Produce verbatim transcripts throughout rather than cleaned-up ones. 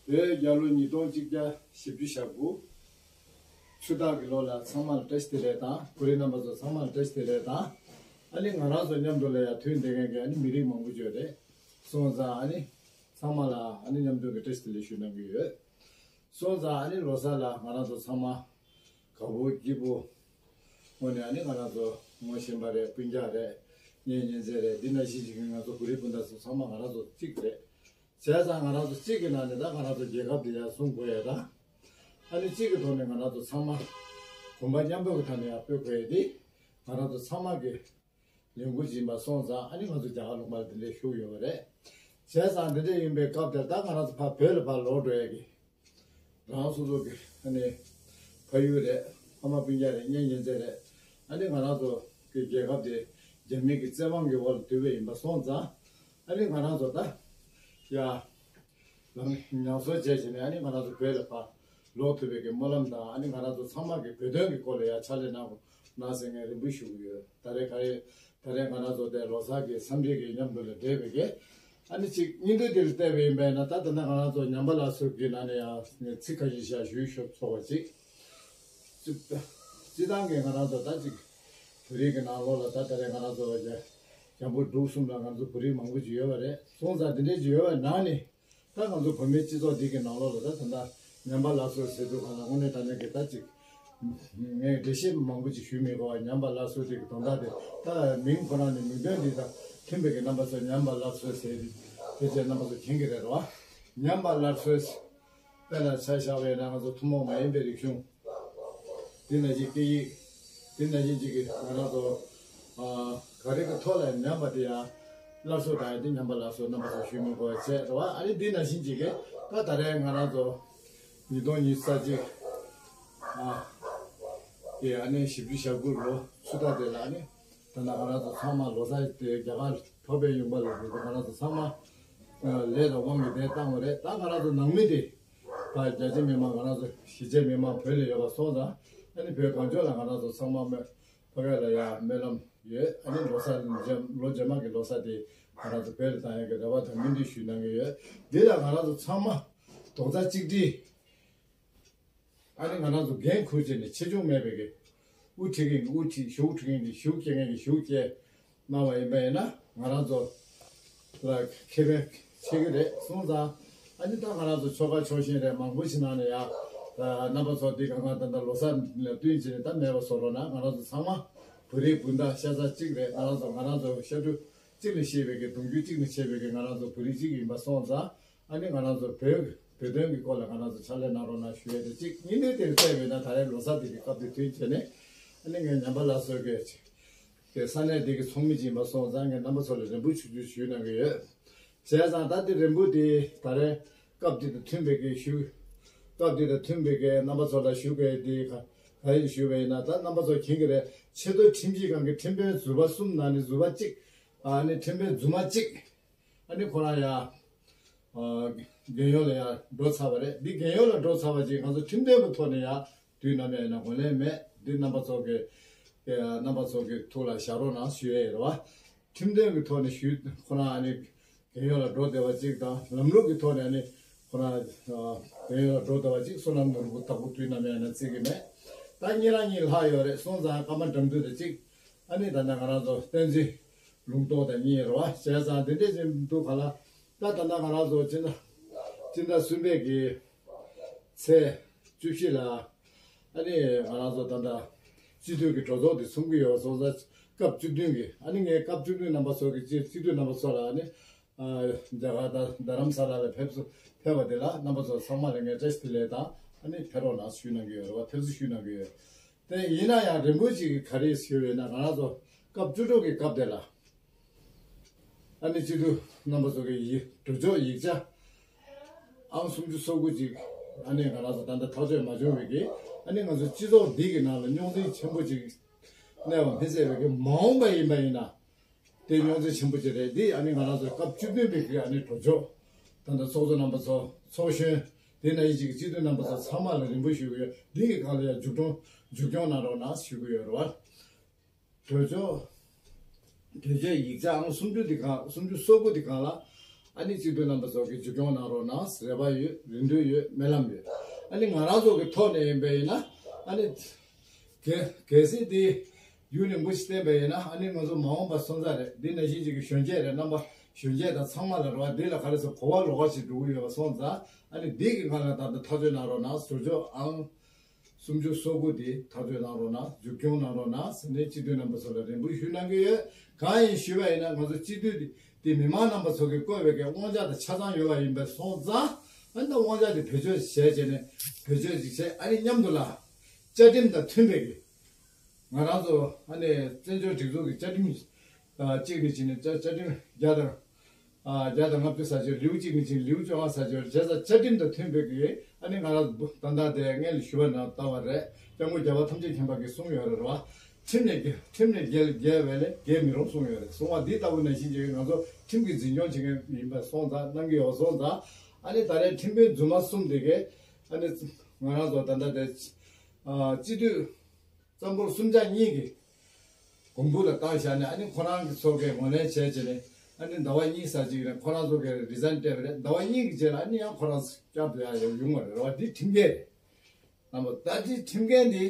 བོད་རྒྱལ་ལོ་ཉིས་སྟོང་གཅིག་བརྒྱ་བཞི་བཅུ་ཞེ་དགུ། ཆུ་སྟག་གི་ལོ་ལ་ཚང་མ་ལ་བཀྲ་ཤིས་བདེ་ལེགས་དང་། བོད་རིགས་རྣམ་པ་ཚོ་ཚང་མ་ལ་བཀྲ་ཤིས་བདེ་ལེགས་དང་། ཨ་ནི་ང་རང་ཚོ་མཉམ་དུ་ལ་ཡ་ཐུན་བསྡད་མཁན་གྱི་ཨ་ནི་མི་རིགས་མང་པོ་ཅིག་ཡོད་རེད། སོང་ཙང་ཨ་ནི་ཚང་མ་ལ་ཨ་ནི་མཉམ་དུ་གི་བཀྲ་ཤིས་བདེ་ལེགས་ཞུ་གནང་གི་ཡོད། སོང་ཙང་ཨ་ནི་ལོ་གསར་ལ་ང་རང་ཚོ་ཚང་མ་དགའ་པོ་སྐྱིད་པོ། དངོས་ནས་ཨ་ནི་ང་རང་ཚོ་ངོ་ཤེས་པ་རེད། སྤུན་ཀྱག་རེད། གཉེན་ཉེ་ཚན་རེད། འདི་ནང་བཞིན་ཅིག་གི་ང་ཚོ་བོད་རིགས་སྤུན་ཟླ་ཚོ་ཚང་མ་ང་རང་ཚོ་གཅིག་རེད། བྱས་ཙང་ང་རང་ཚོ་གཅིག་གི་ནང་ནས་ད་ང་རང་ཚོ་རྒྱལ་ཁབ་འདི་ཡར་སྲུང་དགོས་ཡ་དང་། ཨ་ནི་གཅིག་གི་ཐོག་ནས་ང་རང་ཚོ་ཚང་མ་གོམ་པ་མཉམ་པོ་གི་ཐོག་ནས་ཡར་སྤོ་དགོས་ཡ་འདི་ང་རང་ཚོ་ཚང་མ་གི་ལས་འགུལ་ཡིན་པ་སོང་ཙང་། ཨ་ནི་ང་ཚོ་རྒྱ་གར་ལུང་པ་ལ་འདི་འདྲའི་ཤུགས་ཡོད་པ་རེད། བྱས་ཙང་འདི་འདྲ་ཡིན་པའི་སྐབས་དེར་ད་ང་རང་ཚོ་ཕར་བོད་ལ་ཕར་ལོག་འགྲོ་ཡ་གི་རང་སོ་སོ་གི་ཨ་ནི་ཕ་ཡུལ་རེད། ཕ་མ་སྤུན་ཀྱག་རེད། གཉེན་ཉེ་ཚན་རེད། ཨ་ནི་ང་རང་ཚོ་གི་རྒྱལ་ཁབ་དེ་རྒྱ་མི་གི་བཙན་དབང་གི་འོག་ལ་བསྡུས་པ་ཡིན་པ་སོང་ཙང་། ཨ་ནི་ང་རང་ཚོ་ད་ཡ་ལམ་ཉམས་གསོ་བྱས་བྱས་ནས། ཨ་ནི་ང་རང་ཚོ་བོད་ལ་ཕར་ལོག་ཐུབ་པའི་གི་སྨོན་ལམ་དང་། ཨ་ནི་ང་རང་ཚོ་ཚང་མ་གི་བོད་དོན་གི་སྐོར་ལ་ཡ་ཕྱག་ལས་གནང་དགོས་གནང་ཟེར་ངས་རེ་འབོད་ཞུ་གི་ཡོད། ད་རེས་ག་རེ་ད་རེས་ང་རང་ཚོ་དེ་ལོ་གསར་གྱི་འཚམས་འདྲི་གི་མཉམ་དུ་ལ་འབྲེལ་བའི་གི་ཨ་ནི་ཅིག་སྙིང་བསྡུས་དེ་ལ་བལྟས་པ་ཡིན་པས་ན། ད་ད་ལྟ་ང་རང་ཚོ་ཉམས་པ་སླར་གསོ་གི་ནང་ནས་ཡང་ཚིག་ཁ་ཤས་ཤིག་ཞུས་ཆོག་ཆོག་པ་ཅིག་སྤྱི་སྤྱི་བཏང་གི་ང་རང་ཚོ་ད་ཅིག་བོད་རིགས་ཀྱི་ནང་ལོགས་ལ་ད་ད་རེས་ང་རང་ཚོ་རྒྱ་རྒྱ་འབུར་འབྲུག་གསུམ་ལ་ང་ཚོ་བོད་རིགས་མང་པོ་ཅིག་ཡོད་པ་རེད། སོང་ཙང་དེ་འདྲས་ཅིག་ཡོད་པའི་ནང་ནས། ད་ང་ཚོ་བོད་མིའི་སྤྱི་ཚོགས་འདི་གི་ནང་ལོགས་ལ་ད་ད་ལྟ་ཉམས་པ་སླར་གསོ་ཟེར་དུས་ག་ལ་དངོས་གནས་དྲང་གནས་ཀྱི་ད་ཅིག་ངས་འགྲེལ་བཤད་མང་པོ་ཅིག་ཞུས་མི་དགོས་པ། ཉམས་པ་སླར་གསོ་དེ་གི་དོན་དག་དེ་ད་མིང་ཁོ་རང་ནས་མིང་དོན་འདི་དང་མཐུན་པའི་གི་རྣམ་པ་ཚོ་ཉམས་པ་སླར་གསོ་ཟེར་དེ་ཚོའི་རྣམ་པ་ཚོ་མཁྱེན་གྱི་རེད་རོ། ཉམས་པ་སླར་གསོ་དཔེ་ལ་ཆ་བཞག་པའི་ན་ང་ཚོ་ཐུན་མོང་མ་ཡིན་པའི་རིག་གཞུང་། དེ་ནང་བཞིན་སྐད་ཡིག་དེ་ནང་བཞིན་ཅིག་གི་ང་རང་ཚོ་ཨ་ག་རེ་གི་ཐོག་ལ་ཉམས་པ་དེ་ཡང་སླར་གསོ་དང་། དེ་ཉམས་པ་སླར་གསོ་རྣམ་པ་ཚོ་ཞུ་མི་དགོས་བྱས་རེད་བ། ཨ་ནི་དེ་ནང་བཞིན་ཅིག་གི་ད་ད་རེས་ང་རང་ཚོ་ཉིས་སྟོང་ཉི་ཤུ་རྩ་གཅིག་ཨ་གི་ཨ་ནི་བཞི་བཅུ་ཞེ་དགུ་ལོ་ཆུ་སྟག་དེ་ལ་ཨ་ནི་ད་ལྟ་ང་རང་ཚོ་ཚང་མ་ལོ་གསར་དེ་རྒྱ་གར་ཕབ་པའི་ཡོང་པ་ལ་ང་རང་ཚོ་ཚང་མ་ལས་དང་དབང་གིས་དེ་བཏང་བ་རེད། ད་ང་རང་ཚོ་ནང་མི་དེ། ད་རྒྱ་ཆེ་མི་མང་ང་རང་ཚོ་གཞིས་བྱེས་མི་མང་བོད་ལ་ཡོད་པ་སོང་ཙང་། ཨ་ནི་བོད་གངས་ལྗོངས་ལ་ང་རང་ཚོ་ཚང་མ་སྨོན་ཕ་གི་ལ་ཡ་སྨོན་ལམ་ཡོད། ཨ་ནི་ལོ་གསར་རྗེས་ལོ་རྗེས་མ་གི་ལོ་གསར་དེ་ང་རང་ཚོ་བོད་ལ་བཏང་ཡག་གི་རེ་བ་དང་སྨོན་འདུན་ཞུ་གནང་གི་ཡོད། འདི་ལ་ང་རང་ཚོ་ཚང་མ་རྡོག་རྩ་གཅིག་སྒྲིལ། ཨ་ནི་ང་རང་ཚོ་འགན་འཁུར་བྱས་ནས་ཆེ་ཆུང་མེད་པའི་གི་དབུ་ཁྲིད་མཁན་གྱི་དབུ་ཁྲིད། ཞུགས་ཁྲིད་མཁན་གྱི་ཞུགས་སྐྱེལ་མཁན་གྱི་ཞུགས་སྐྱེལ། གནང་བ་ཡིན་པ་ཡིན་ན། ང་རང་ཚོ་ལ་ཁེ་ཕན་ཆེ་གི་རེད། སོང་ཙང་ཨ་ནི་ད་ང་རང་ཚོ་ཆོལ་ཁ་ཕྱོགས་ཞེན་རེད། མང་པོ་ཞིག་ནང་ནས་ཡ་རྣམ་པ་ཚོ་འདི་གང་གང་ད་ལྟ་ལོ་གསར་ལ་བསྟུན་བྱས་ནས་ད་མེད་པ་བཟོ་རོགས་གནང་། ང་རང་ཚོ་ཚང་མ་བོད་རིགས་སྤུན་ཟླ་ཤ་ཚ་གཅིག་རེད། ང་རང་ཚོ་ང་རང་ཚོ་ཤ་དྲུག་གཅིག་ལ་བཤད་པའི་གི་གདུང་རྒྱུད་གཅིག་ལ་བྱས་པའི་གི་ང་རང་ཚོ་བོད་རིགས་གཅིག་ཡིན་པ་སོང་ཙང་། ཨ་ནི་ང་རང་ཚོ་བོད་བོད་དོན་གྱི་སྐོར་ལ་ང་རང་ཚོ་ཕྱག་ལས་གནང་རོགས་གནང་ཞུ་ཡས་དེ་གཅིག་ཡིན། དེ་དེར་བལྟས་པས་ན་ད་རེས་ལོ་གསར་དེ་གི་སྐབས་དེ་མཐུན་བྱས་ནས། ཨ་ནི་ངས་ཉམས་པ་སླར་གསོ་གི་དེ་ས་གནས་དེ་གི་ཚོགས་མི་ཅིག་ཡིན་པ་སོང་ཙང་། ངས་རྣམ་པ་ཚོ་ལ་རེ་འབོད་ཆུང་ཆུང་ཞུས་གནང་གི་ཡོད། བྱས་ཙང་ད་དེ་རེ་འབོད་དེ་ད་རེས་སྐབས་དེ་དང་མཐུན་པའི་གི་ཞུ། སྐབས་དེ་དང་མཐུན་པའི་གི་རྣམ་པ་ཚོ་ལ་ཞུ་གི་དེ་ག་ག་རེ་ཞུ་བས་ཡིན་ན། ད་རྣམ་པ་ཚོ་མཁྱེན་གི་རེད། ཆེས་མཐོའི་ཁྲིམས་ཞིབ་ཁང་གི་ཁྲིམས་དཔོན་ཟུར་པ་གསུམ་ནང་ནས་ཟུར་པ་གཅིག་ཨ་ནི་ཁྲིམས་དཔོན་རྫུན་མ་གཅིག་ཨ་ནི་ཁོ་རང་ཡ། ཨ། རྒྱལ་ཡོངས་ལ་ཡ་འགྲོ་ཚར་བ་རེད། འདི་རྒྱལ་ཡོངས་ལ་འགྲོ་ཚར་བ་ཅིག་ང་ཚོ་ཁྲིམས་དོན་གྱི་ཐོག་ནས་ཡ་དུས་ནམ་ཡང་ཡིན་ན་ངོས་ལེན་མེད། འདི་རྣམ་པ་ཚོ་གི་ཨ། རྣམ་པ་ཚོ་གི་ཐུགས་ལ་བཞག་རོགས་གནང་ཞུ་ཡས་ཡོད་རེད་བ། ཁྲིམས་དོན་གྱི་ཐོག་ནས་ཞུས། ཁོ་རང་ཨ་ནི་རྒྱལ་ཡོངས་ལ་འགྲོ་བསྡད་པ་ཅིག་དང་། ལམ་ལུགས་ཀྱི་ཐོག་ནས་ཨ་ནི་ཁོ་རང་ཨ། རྒྱལ་ཡོངས་ལ་འགྲོ་བསྡད་པ་ཅིག་བསོད་ནམས་ནོར་བུ་བདག་པོ་དུས་ནམ་ཡང་ཡིན་ན་བརྩི་གི་མེད། ད་གཉིས་རང་གཉིས་ལྷག་ཡོད་རེད། སོང་ཙང་ཀརྨ་དགྲ་འདུལ་དང་གཅིག་ཨ་ནི་ད་ལྟ་ང་རང་ཚོ་བསྟན་འཛིན་ལུང་རྟོགས་དང་གཉིས་རེད་བ། བྱས་ཙང་དེ་འདྲས་ཅིག་འདུག་ག་ལ། ད་ད་ལྟ་ང་རང་ཚོ་སྤྱི་ཟླ་སྤྱི་ཟླ་གསུམ་པའི་གི་ཚེས་བཅུ་བཞི་ལ་ཨ་ནི་ང་རང་ཚོ་ད་ལྟ་སྤྱི་འཐུས་ཀྱི་གྲོས་ཚོགས་དེ་འཚོགས་ཀྱི་ཡོད། སོང་ཙང་སྐབས་བཅུ་བདུན་གི་ཨ་ནི་ངས་སྐབས་བཅུ་བདུན་རྣམ་པ་ཚོ་གི་སྤྱི་སྤྱི་འཐུས་རྣམ་པ་ཚོ་ལ་ཨ་ནི་ཨ། རྒྱ་གར་དང་རྡ་རམ་ས་ལ་ལ་ཕེབས་སུ་ཕེབས་པ་དེ་ལ་རྣམ་པ་ཚོ་ཚང་མ་ལ་ངས་བཀྲ་ཤིས་བདེ་ལེགས་དང་། ཨ་ནི་ཕེབས་རོགས་གནང་ཞུ་གནང་གི་ཡོད་རེད་བ། ཕེབས་བསུ་ཞུ་གནང་གི་ཡོད། དེ་ཡིན་ན་ཡང་རེ་འབོད་ཅིག་ག་རེ་ཞུ་ཡོད་ན། ང་རང་ཚོ་སྐབས་བཅུ་དྲུག་གི་སྐབས་དེ་ལ་ཨ་ནི་སྤྱི་འཐུས་རྣམ་པ་ཚོ་གི་ཡི་གྲོས་ཆོད་ཡིག་ཆ་ཨང་སུམ་ཅུ་སོ་དགུ་ཅིག་ཨ་ནི་ང་རང་ཚོ་ད་ལྟ་ཐག་གཅོད་མ་བྱུང་བའི་གི་ཨ་ནི་ང་ཚོ་སྤྱི་ཚོགས་འདི་གི་ནང་ལ་རྙོག་འཛིང་ཆེན་པོ་ཅིག་གནས་པ་མི་སྲིད་པའི་གི་མ་འོངས་པ་ཡིན་པ་ཡིན་ན། དེ་རྙོག་འཛིང་ཆེན་པོ་ཅིག་རེད། འདི་ཨ་ནི་ང་རང་ཚོའི་སྐབས་བཅུ་བདུན་པའི་གི་ཨ་ནི་གྲོས་ཆོད། ད་ལྟ་ཚོགས་གཙོ་རྣམ་པ་ཚོ། ཚོགས་གཞོན། དེ་ནང་བཞིན་གྱི་སྤྱི་འཐུས་རྣམ་པ་ཚོ་ཚང་མ་ལ་རེ་འབོད་ཞུ་གི་ཡོད། འདི་གི་སྒང་ལ་ཡང་མཇུག་སྐྱོང་མཇུག་སྐྱོང་གནང་རོགས་གནང་ཞུ་གི་ཡོད་རེད་བ། གྲོས་ཆོད། གྲོས་ཆོད་ཡིག་ཆ་ཨང་སུམ་ཅུ་དེ་སྒང་། སུམ་ཅུ་སོ་དགུ་དེ་སྒང་ལ། ཨ་ནི་སྤྱི་འཐུས་རྣམ་པ་ཚོ་གིས་མཇུག་སྐྱོང་གནང་རོགས་གནང་། རེ་བ་ཡོད། རེ་འདུན་ཡོད། སྨོན་ལམ་ཡོད། ཨ་ནི་ང་རང་ཚོ་གི་ཐོག་ནས་ཡིན་པ་ཡིན་ན། ཨ་ནི་གལ་གལ་སྲིད་དེ་ཡུན་རིང་པོ་ཞིག་བསྟན་པ་ཡིན་ན། ཨ་ནི་ང་ཚོ་མ་འོངས་པ་སོང་ཙང་རེད། འདི་ནང་བཞིན་ཅིག་གི་གཞོན་སྐྱེས་རེད། རྣམ་པ་གཞོན་སྐྱེས་དང་ཚང་མ་ལ་རེ་བ། འདི་ལ་ག་རེ་ཟེར། གོ་བ་ལོག་པ་ཞིག་འགྲོ་གི་ཡོད་པ་སོང་ཙང་། ཨ་ནི་འདི་གི་སྒང་ལ་ད་ལྟ་ཐག་གཅོད་གནང་རོགས་གནང་། ཟུར་ཕྱོགས་ཨང་སུམ་ཅུ་སོ་དགུ་དེ་ཐག་གཅོད་གནང་རོགས་གནང་། མཇུག་སྐྱོང་གནང་རོགས་གནང་ཟེར་ནས་སྤྱི་འཐུས་རྣམ་པ་ཚོ་ལ་རེ་འབོད་ཞུ་གནང་གི་ཡོད། གང་ཡིན་ཞུས་པ་ཡིན་ན། ང་ཚོ་སྤྱི་འཐུས་དེ་དེ་མི་མང་རྣམ་པ་ཚོ་གིས་བསྐོས་པའི་གི་དབང་ཆ་དང་ཆ་ཚང་ཡོད་པ་ཡིན་པ་སོང་ཙང་། ཨ་ནི་ད་དབང་ཆ་དེ་བེད་སྤྱོད་བྱས་བྱས་ནས། བེད་སྤྱོད་ཅིག་བྱས། ཨ་ནི་མཉམ་དུ་ལ་བཅའ་ཁྲིམས་དང་མཐུན་པའི་གི། ང་རང་ཚོ་ཨ་ནི་བཙན་བྱོལ་སྒྲིག་འཛུགས་ཀྱི་བཅའ་ཁྲིམས་ཨ་གཅིག་ནས་བྱས་ནས། བཅའ་བཅའ་ཁྲིམས་བརྒྱ་དང་ཨ་བརྒྱ་དང་ལྔ་བཅུ་ཟེར་ཅིག་ཡོད། ལེའུ་གཅིག་ནས་བྱས་ནས་ལེའུ་བཅོ་ལྔ་ཟེར་ཅིག་ཡོད། བྱས་ཙང་བཅའ་ཁྲིམས་དང་མཐུན་པའི་གི། ཨ་ནི་ང་རང་ཚོ་ད་ལྟ་དེ་སྔོན་ལ་ཞུ་བ་ནང་ལྟ་བ་རེད། སྐྱབས་མགོན་རྒྱལ་བ་ཐམས་ཅད་མཁྱེན་པ་གིས་གསུངས་ཡོད་རེད་བ། ཁྲིམས་ནས་བརྒལ། ཁྲིམས་ནས་བརྒལ་བརྒལ་བས་ལས་བརྒལ་མི་རུང་གསུངས་ཡོད་རེད། གསུངས་པ་འདི་ལྟ་བུ་ནང་བཞིན་ཅིག་ང་ཚོ་ཁྲིམས་ཀྱི་འཛིན་སྐྱོང་བྱེད་མཁན་ཡིན་པ་སོང་ཙང་། གནང་གི་ཡོད་སོང་ཙང་། ཨ་ནི་ད་རེས་ཁྲིམས་དཔོན་རྫུན་མ་གསུམ་དེ་གས། ཨ་ནི་ང་རང་ཚོ་ད་ལྟ་དེ་ཨ་སྤྱི་འཐུས་རྩ་འབོར་གསུམ་ཆ་གཉིས་ཀྱི་གོང་བུ་ལ་བཏང་བཞག་ནས། ཨ་ནི་ཁོ་རང་གི་ཚོ་གས་ངོས་ལེན་བྱས་བྱས་ནས། ཨ་ནི་ཟླ་བ་གཉིས་ཙམ་ཅིག་ནས་ཁོ་རང་ཚོ་གས་རི་ཛའིན་སྤྲད་པ་རེད། ཟླ་བ་གཉིས་ཀྱི་རྗེས་ལ་ཨ་ནི་ཡང་ཁོ་རང་བསྐྱར་དུ་ཡང་ཡོང་བ་རེད་བ། འདི་ཁྲིམས་འགལ་རེད། རྣམ་པ། ད་འདི་ཁྲིམས་འགལ་འདི་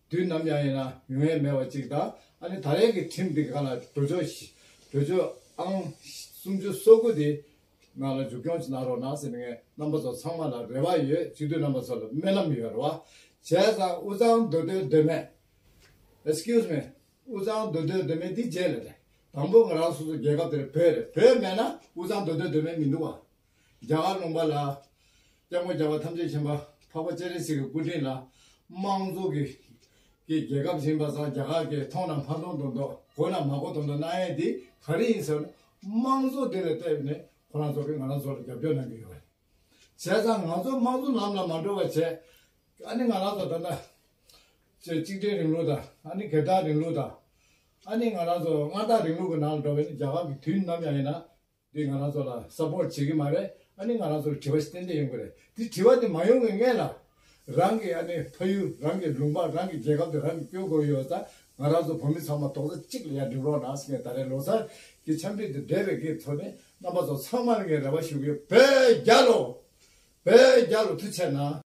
དུས་ནམ་ཡང་ཡིན་ན་ཡོང་ཡས་མེད་པ་ཅིག་དང་། ཨ་ནི་ད་རེས་ཀྱི་ཁྲིམས་འདི་གང་ལ་གྲོས་ཆོད་གྲོས་ཆོད་ཨང་སུམ་ཅུ་སོ་དགུ་འདི་ནང་ལ་མཇུག་སྐྱོང་ཅིག་གནང་རོགས་གནང་ཟེར་ནས་ངས་རྣམ་པ་ཚོ་ཚང་མ་ལ་རེ་བ་ཡོད། སྤྱི་འཐུས་རྣམ་པ་ཚོ་ལ་སྨོན་ལམ་ཡོད་རེད་བ། བྱས་ཙང་དབུས་གཙང་མདོ་སྟོད་མདོ་སྨད། Excuse me. དབུས་གཙང་མདོ་སྟོད་མདོ་སྨད་འདི་རྗེས་ལ་རེད། དང་པོ་ང་རང་སོ་སོ་རྒྱལ་ཁབ་དེར་བོད་རེད། བོད་མེད་ན་དབུས་གཙང་མདོ་སྟོད་མདོ་སྨད་མི་འདུག་བ། རྒྱ་གར་ལུང་པ་ལ་སྐྱབས་མགོན་རྒྱལ་བ་ཐམས་ཅད་མཁྱེན་པ་འཕགས་པ་སྤྱན་རས་གཟིགས་ཀྱི་སྐུ་དྲིན་ལ། དམངས་གཙོ་གི་གི་རྒྱལ་ཁབ་ཡིན་པ་སོང་། རྒྱ་གར་གྱིས་མཐོང་ན་མ་མཐོང་མདོག་མདོག། གོ་ན་མ་གོ་མདོག་མདོག་གནང་ཡས་འདི་ག་རེ་ཡིན་ཟེར་ན། དམངས་གཙོ་འདི་ལ་བལྟས་ནས་ཁོ་རང་ཚོ་གིས་ང་རང་ཚོ་ལ་རྒྱབ་སྐྱོར་གནང་གི་ཡོད་རེད། བྱས་ཙང་ང་ཚོ་དམངས་གཙོ་ལམ་ལ་མ་འགྲོ་བ་བྱས། ཨ་ནི་ང་རང་ཚོ་ད་ལྟ་ཅིག་གཅིག་སྒྲིལ་རིང་ལུགས་དང་། ཨ་ནི་སྒེར་བདག་རིང་ལུགས་དང་། ཨ་ནི་ང་རང་ཚོ་མངའ་བདག་རིང་ལུགས་ཀྱི་ནང་ལ་འགྲོ་བ་ཡིན་ན། རྒྱ་གར་གྱིས་དུས་ནམ་ཡང་ཡིན་ན་འདི་ང་རང་ཚོ་ལ་སབ་པོར་བྱེད་ཀྱི་མ་རེད། ཨ་ནི་ང་རང་ཚོར་དྲི་བ་ཞིག་ཏན་ཏན་ཡོང་གི་རེད། དེ་དྲི་བ་དེ་མ་ཡོང་བའི་སྔོན་ལ། རང་གི་ཨ་ནི་ཕ་ཡུལ། རང་གི་ལུང་པ། རང་གི་རྒྱལ་ཁབ་དེ་རང་གིས་སྐྱོང་དགོས་ཡོད་ཙང་། ང་རང་ཚོ་བོད་མི་ཚང་མ་རྡོག་རྩ་གཅིག་ལ་ཡར་འགྲོ་རོགས་གནང་ཟེར་ནས། ད་རེས་ལོ་གསར་གྱི་འཆམ་འདི་དེ་འབྲེལ་བའི་གི་ཐོག་ནས་རྣམ་པ་ཚོ་ཚང་མ་ལ་ངས་རེ་བ་ཞུ་གི་ཡོད། བོད་རྒྱལ་ལོ། བོད་རྒྱལ་ལོ། ཐུགས་རྗེ་གནང་།